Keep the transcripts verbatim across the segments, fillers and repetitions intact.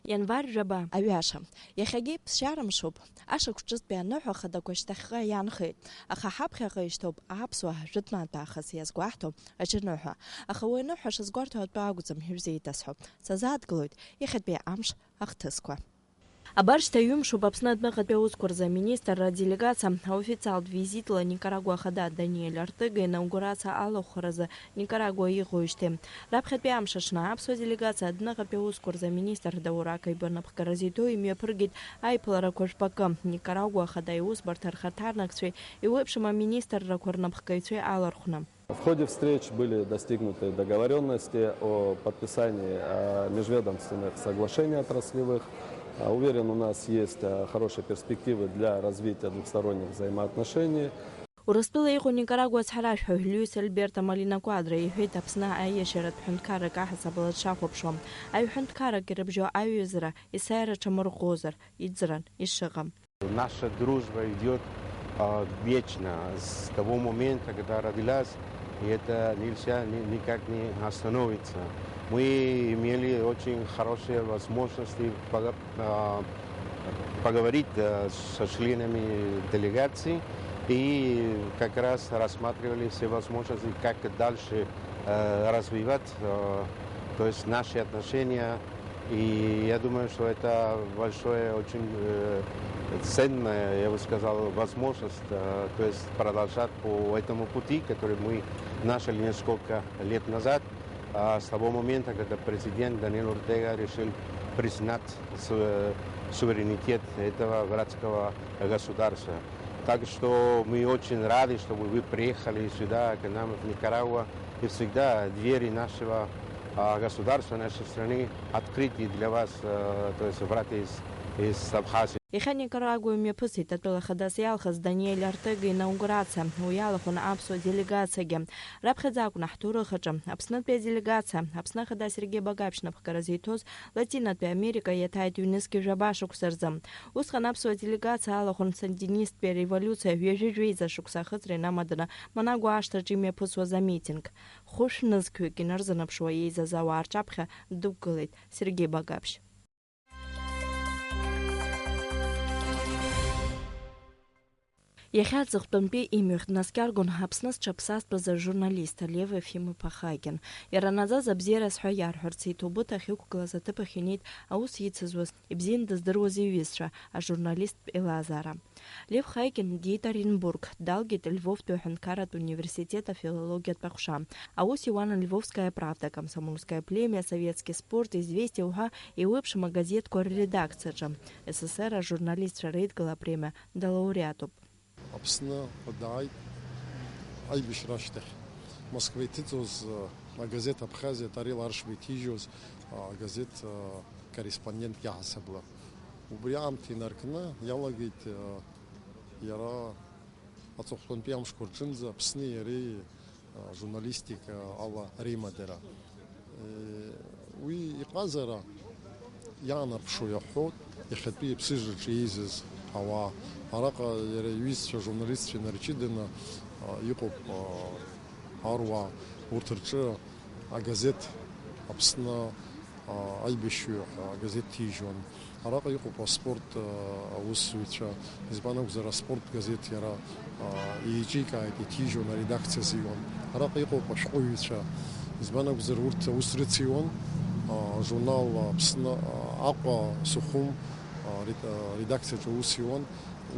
Ианвар жәаба. Аҩаша. Иахьагьы ԥсшьара мшуп. Ашықәс ҿыцтәи аныҳәа хадақәа шьҭахьҟа иаанхеит, аха ҳаԥхьаҟа ишьҭоуп аԥсуаа жәытәнатә аахыс иазгәаҳҭо аџьаныҳәа. Аха уи аныҳәа шазгәарҭо атәы акәӡам ижәзеиҭасҳәо. Сазааҭгылоит иахьатәи амш ахҭысқәа. Абар шьҭа ҩымшуп Аԥсны адәныҟатәи аусқәа рзы аминистрра аделегациа аофициалтә визитла Никарагуа ахада Даниель Артыга инаугурациа алахәхаразы Никарагуа иҟоижьҭеи. Раԥхьатәи амш аҽны аԥсуа делегациа адәныҟатәи аусқәа рзы аминистр Даур Акаиба напхгара зиҭо имҩаԥыргеит аиԥыларақәа жәпакы, Никарагуа ахада иусбарҭа рхаҭарнакцәеи еиуеиԥшым аминистррақәа рнапхгаҩцәеи алархәны. В ходе встреч были достигнуты договорённости о подписании, э, межведомственных соглашений отраслевых. Э, уверен, у нас есть, э, хорошие перспективы для развития двухсторонних взаимоотношений. Урыстәыла иҟоу Никарагуа ацҳаражәҳәаҩ Луис Альберто Малина Куадро иҳәеит Аԥсны аиашьаратә ҳәынҭқаррак аҳасабала дшахәаԥшуа. Аҩ-ҳәынҭқаррак ирыбжьоу аиҩызара есааира ҽамырӷәӷәозар, иӡран ишыҟам. Наша дружба идёт, а, вечно, с того момента, когда родилась, и это нельзя, ни-, никак не остановится. Мы имели очень хорошие возможности пога-, а, поговорить, а, со членами делегации и как раз рассматривали все возможности, как дальше, э, развивать, э, то есть наши отношения. И я думаю, что это большое, очень, э, ценное, я бы сказал, возможность, э, то есть продолжать по этому пути, который мы начали несколько лет назад, а, с того момента, когда президент Даниэль Ортега решил признать су-, суверенитет этого братского государства. Так что мы очень рады, что вы, вы приехали сюда, к нам в Никарагуа. И всегда двери нашего, а, государства, нашей страны открыты для вас, э, то есть врата из, из Абхазии. Иахьа Никарагуа имҩаԥысит атәыла хадас иалхыз Даниель Артыга инаугурациа. Уи иалахәын аԥсуа делегациагьы. Раԥхьаӡа акәын ҳҭоурых аҿы Аԥснытәи аделегациа, Аԥсны Ахада Сергеи Багаԥшь напхгара зиҭоз Латинатәи Америка иаҭааит ҩнызқьи жәаба шықәса рзы. Усҟан аԥсуа делегациа алахәын сандинисттәи ареволиуциа ҩажәи жәеиза шықәса ахыҵра инамаданы Манагуа ашҭаҿы имҩаԥысуаз амитинг. Хәышә нызқьҩык инарзынаԥшуа еизаз ауаа рҿаԥхьа дықәгылеит Сергеи Багаԥшь. Иахьа аҵыхәтәантәи имҩахь днаскьаргон Аԥсны зҽаԥсазтәыз ажурналист Лев Ефим-иԥа Хагин. Иара наӡаӡа абзиараз ҳәа иарҳәарц, иҭоубыҭ ахьықәгылаз аҭыԥахь инеит аус ицызуаз, ибзианы дыздыруаз иҩызцәа, ажурналисттә еилазаара. Лев Хагин диит Оренбург, далгеит Львовтәи аҳәынҭқарратә университет афилологиатә аҟәша. Аус иуан Львовская правда, Комсомольская племя, Советский спорт, Известия уҳәа еиуеиԥшым агазеҭқәа рредакциаҿы. С С С Р ажурналистцәа реидгыла апремиа далауреатуп. Аԥсны дааит аибашьра ашьҭахь. Москва иҭыҵуаз, агазеҭ Абхазиа Тарел Аршба иҭижьуаз, агазеҭ корреспондентк иаҳасабала. Убри аамҭа инаркны иалагеит, иара аҵыхәтәантәи амшқәа рҿынӡа Аԥсни иареи, а, журналистика ала реимадара. Е, уи иҟазара иаанарԥшуа иаҳәоит иахьатәи аԥсыжраҿы еизаз ауаа. Араҟа иара иҩызцәа журналистцәа инарҷыданы, а, иҟоуп, а, аруаа, урҭ рҿы агазеҭ Аԥсны, а, аибашьҩы ҳәа агазеҭ ҭижьуан. Араҟа иҟоуп аспорт, а, аусзуҩцәа, избан акәзар, аспорт газеҭ иара, а, еиҿикааит, иҭижьуан, аредакциа азыҩуан. Араҟа иҟоуп ашәҟәыҩҩцәа, избан акәзар, урҭ аус рыциуан, а, ажурнал Аԥсны, а, Аҟәа, Сухум, а, ред-, а, редакциаҿы аус иуан.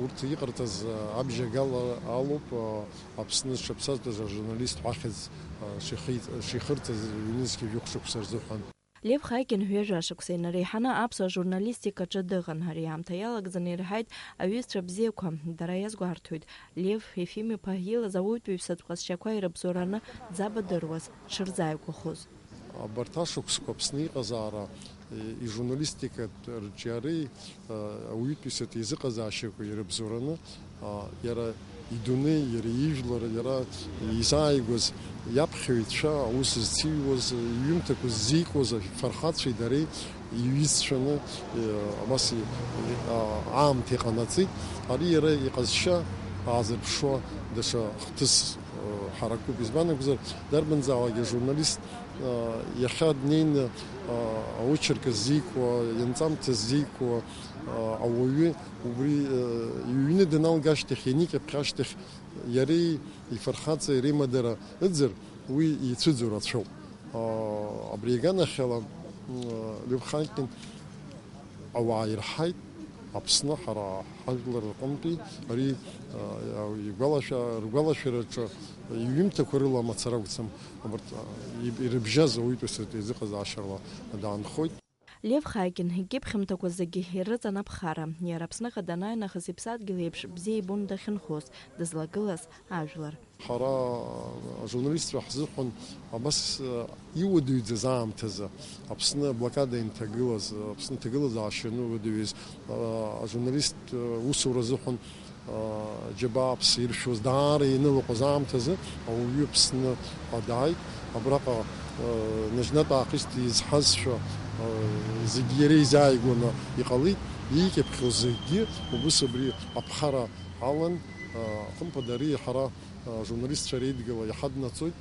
Урҭ иҟарҵаз, а, абжьагала алоуп, а, Аԥсны зҽаԥсазтәыз ажурналист ҳәа ахьӡ, а, шихи-, шихырҵаз ҩнызқьи жәохә шықәса рзыҳәан. Лев Хагин ҩажәа шықәса инареиҳаны аԥсуа журналистикаҿы дыҟан. Ари аамҭа иалагӡаны ирҳаит аҩызцәа бзиақәа, дара иазгәарҭоит, Лев Ефим-иԥа илаз ауаҩытәыҩсатә ҟазшьақәа ирыбзоураны дзабадыруаз, дшырзааигәахоз. Абарҭ ашықәсқәа Аԥсны иҟазаара, е, ижурналистикатә рҿиареи, а, ауаҩытәыҩсатә еизыҟазаашьақәа ирыбзоураны, а, иара идунеи, иара ижәлар, иара изааигәаз иаԥхьаҩцәа, аус зциуаз, иҩымҭақәа ззикуаз афырхацәеи дареи иҩызцәаны, э, абас и-, и-, а, аамҭа иҟанаҵеит. Ари иара иҟазшьа аазырԥшуа даҽа хҭыс, э, ҳаракуп. Избан акәзар, дарбанзаалак ажурналист Иахьа днеины аочерк ззикуа, ианҵамҭа ззикуа ауаҩы убри иҩны даналга ашьҭахь, ианикьыԥхь ашьҭахь, иареи ифырхаҵеи реимадара ыӡыр, уи ицәыӡу рацәоуп. Абри иганахьала Лев Хакин ауаа ирҳаит, Аԥсны ҳара ҳажәлар рҟынтәи ари, а, игәалашәа-, ргәалашәараҿы иҩымҭақәа рыла мацара акәӡам, абарҭ, а, иб-, ирыбжьаз ауаҩытәыҩсатә еизыҟазаашьала даанхоит. Лев Хакин икьыԥхьымҭақәа зегьы ирыҵан аԥхара. Иара Аԥсныҟа данааи нахыс иԥсадгьыл еиԥш бзиа ибон дахьынхоз, дызлагылаз ажәлар. Ҳара ажурналистцәа ҳзыҳәан абас, э, иуадаҩӡаз аамҭазы, Аԥсны аблокада ианҭагылаз, Аԥсны аҭагылазаашьа ануадаҩыз, э, ажурналисттә, э, усура азыҳәан, э, џьабаа аԥсы иршәуаз даара ианылаҟәыз аамҭазы ауаҩы Аԥсныҟа дааит. Абраҟа, э, наџьнатә аахыс дизҳазшәа, э, зегьы иара изааигәаны иҟалеит. Иикьыԥхьу зегьы убыс абри аԥхара алан, э, хымԥада ари ҳара ажурналистцәа реидгыла иҳаднаҵоит.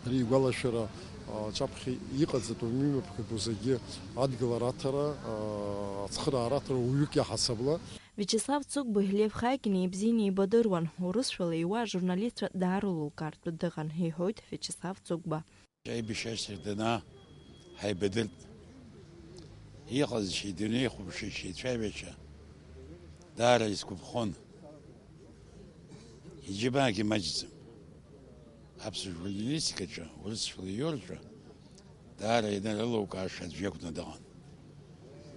Ари игәалашәара, а, аҿаԥхьа иҟаҵатәу, имҩаԥгатәу зегьы адгылара аҭара, а, ацхыраара аҭара уаҩык иаҳасабала. Виачеслав Цыгәба Лев Хакин ибзианы ибадыруан, урысшәала иуа ажурналистцәа даарылукаартә дыҟан, иҳәоит Виачеслав Цыгәба. Аибашьра ашьҭахь данаа, ҳаибадырт. Иҟазшьа, идунеихәаԥшышьа, ицәажәашьа даара исгәаԥхон. Иџьабаагьы маҷӡам. Аԥсуа журналистикаҿы урысшәала иорҵәа даара ианырылукааша аӡә иакәны дыҟан.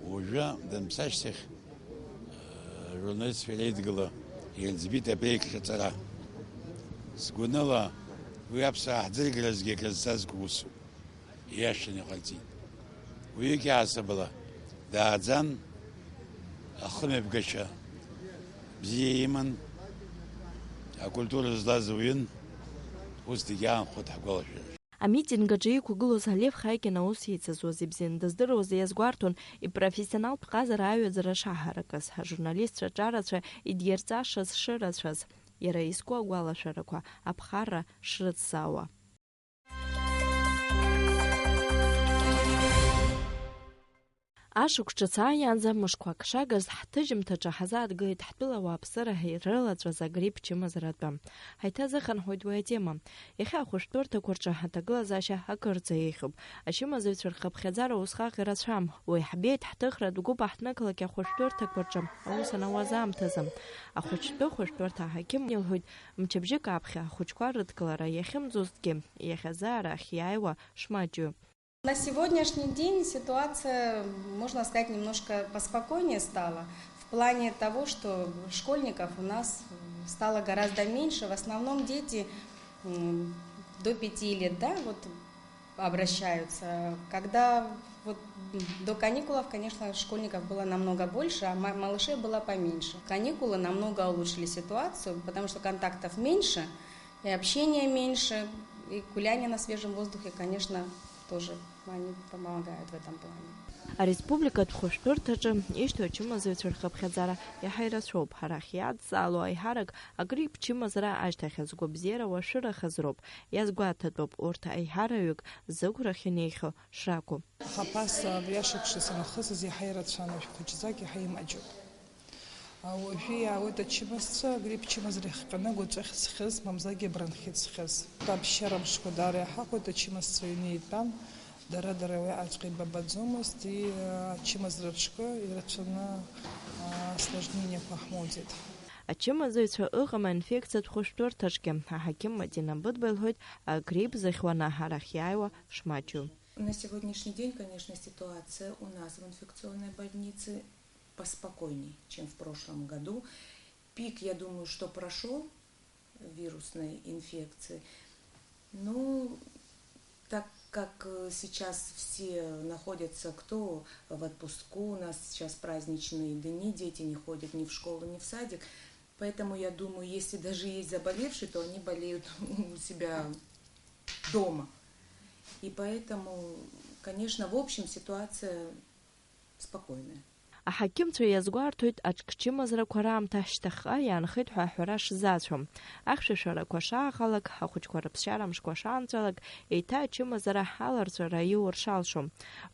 Уажәы данԥсы ашьҭахь, э, ажурналистцәа реидгыла ирыӡбеит абри аиҿаҵара. Сгәаныла, уи аԥсуаа ҳӡыргаразгьы акрызҵазкуа усуп. Ииашаны иҟарҵеит. Уаҩык иаасабала дааӡан, ахымҩаԥгашьа бзиа иман, акультура злаз уаҩын, ус дагьаанхоит ҳгәалашәараҿы. Амитинг аҿы иқәгылоз Лев Хакин аус еицызуаз ибзиан дыздыруаз иазгәарҭон, ипрофессионалтә ҟазара аҩаӡара шаҳаракыз, ажурналистцәа ҿарацәа идирҵашаз шырацәаз, иара изку агәалашәарақәа аԥхарра шрыцзаауа. Ашықәс ҿыц ааиаанӡа мышқәак шагаз, ҳҭыжьымҭаҿы ҳазааҭгылеит ҳтәыла ауааԥсыра ирылаҵәаз агрипп чымазаратәы. Ҳаиҭазыхынҳәуеит уи атема. Иахьа ахәышәтәырҭақәа рҿы аҭагылазаашьа акырӡа еиӷьуп. Ачымазаҩцәа рхыԥхьаӡара усҟак ирацәам. Уи ҳбеит, ҳҭыхратә гәыԥ аҳҭнықалақь ахәышәтәырҭақәа рҿы аус анауаз аамҭазы. Ахәыҷтәы хәышәтәырҭа аҳақьым илҳәоит, мчыбжьык аԥхьа ахәыҷқәа рыдкылара иахьымӡозҭгьы, иахьазы арахь иааиуа шмаҷу. На сегодняшний день ситуация, можно сказать, немножко поспокойнее стала. В плане того, что школьников у нас стало гораздо меньше. В основном дети, м, до пяти лет, да, вот обращаются. Когда вот, м, до каникулов, конечно, школьников было намного больше, а ма-, малышей было поменьше. Каникулы намного улучшили ситуацию, потому что контактов меньше, и общения меньше, и гуляние на свежем воздухе, конечно, тоже они помогают в этом плане. Ареспубликатә хәышәтәырҭаҿы ишьҭоу ачымазаҩцәа рхыԥхьаӡара иаҳа ирацәоуп. Арахь иадҵаало аиҳарак агрипп чымазара ашьҭахь азгәабзиара уашәырахаз роуп. Иазгәаҭатәуп урҭ аиҳараҩык зыгәрахь инеихьоу шракәу. Аха ԥаса абри ашықәс санахысыз иаҳа ирацәан, уажә хәыҷӡак иаҳа имаҷуп. Уажәы иаауеит ачымазцәа, агрипп чымазара ихҟьаны агәаҵәа хьыӡхьаз, мамзаргьы абранхит зхьыз. Аԥсшьара мшқәа даара иаҳахәоит, ачымазцәа аҩны итәан, дара-дара уиаҟаҵәҟьа ибабаӡомызт, и, ачымазара мшқәа ирацәаны, а, осложнениақәа ҳмоуӡеит. Ачымазаҩцәа ыҟам аинфекциатә хәышәтәырҭаҿгьы. Аҳақьым Мадина Быдба илҳәоит, агрипп зыхьуа анаҳа арахь иааиуа шмаҷу. На сегодняшний день, конечно, ситуация у нас в инфекционной больнице поспокойней, чем в прошлом году. Пик, я думаю, что прошёл вирусной инфекции. Ну, так как, э, сейчас все находятся, кто в отпуску, у нас сейчас праздничные дни, дети не ходят ни в школу, ни в садик. Поэтому, я думаю, если даже есть заболевшие, то они болеют у себя дома. И поэтому, конечно, в общем ситуация спокойная. Аҳақьымцәа иазгәарҭоит аҿкчымазарақәа раамҭа шьҭахьҟа иаанхеит ҳәа аҳәара шзацәом. Ахьшәашәарақәа шааҟалак, ахәыҷқәа рыԥсшьара мшқәа шаанҵәалак, еиҭа ачымазара аларҵәара иур шалшом.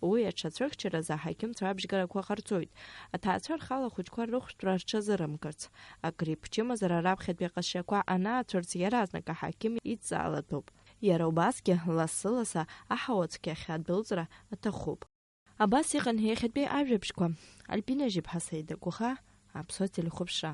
Уи аҽацәыхьчаразы аҳақьымцәа абжьгарақәа ҟарҵоит. Аҭаацәа рхала ахәыҷқәа рыхәшәтәра рҽазырымкырц. Агрипп чымазара раԥхьатәи ҟазшьақәа анаацәырҵ иаразнак аҳақьым идҵаалатәуп. Иара убасгьы лассы-лассы аҳауа цқьахь адәылҵра аҭахуп. Абас иҟан иахьатәи ажәабжьқәа. Альбина Жьыԥҳа, Саида Гәыха, Аԥсуа телехәаԥшра.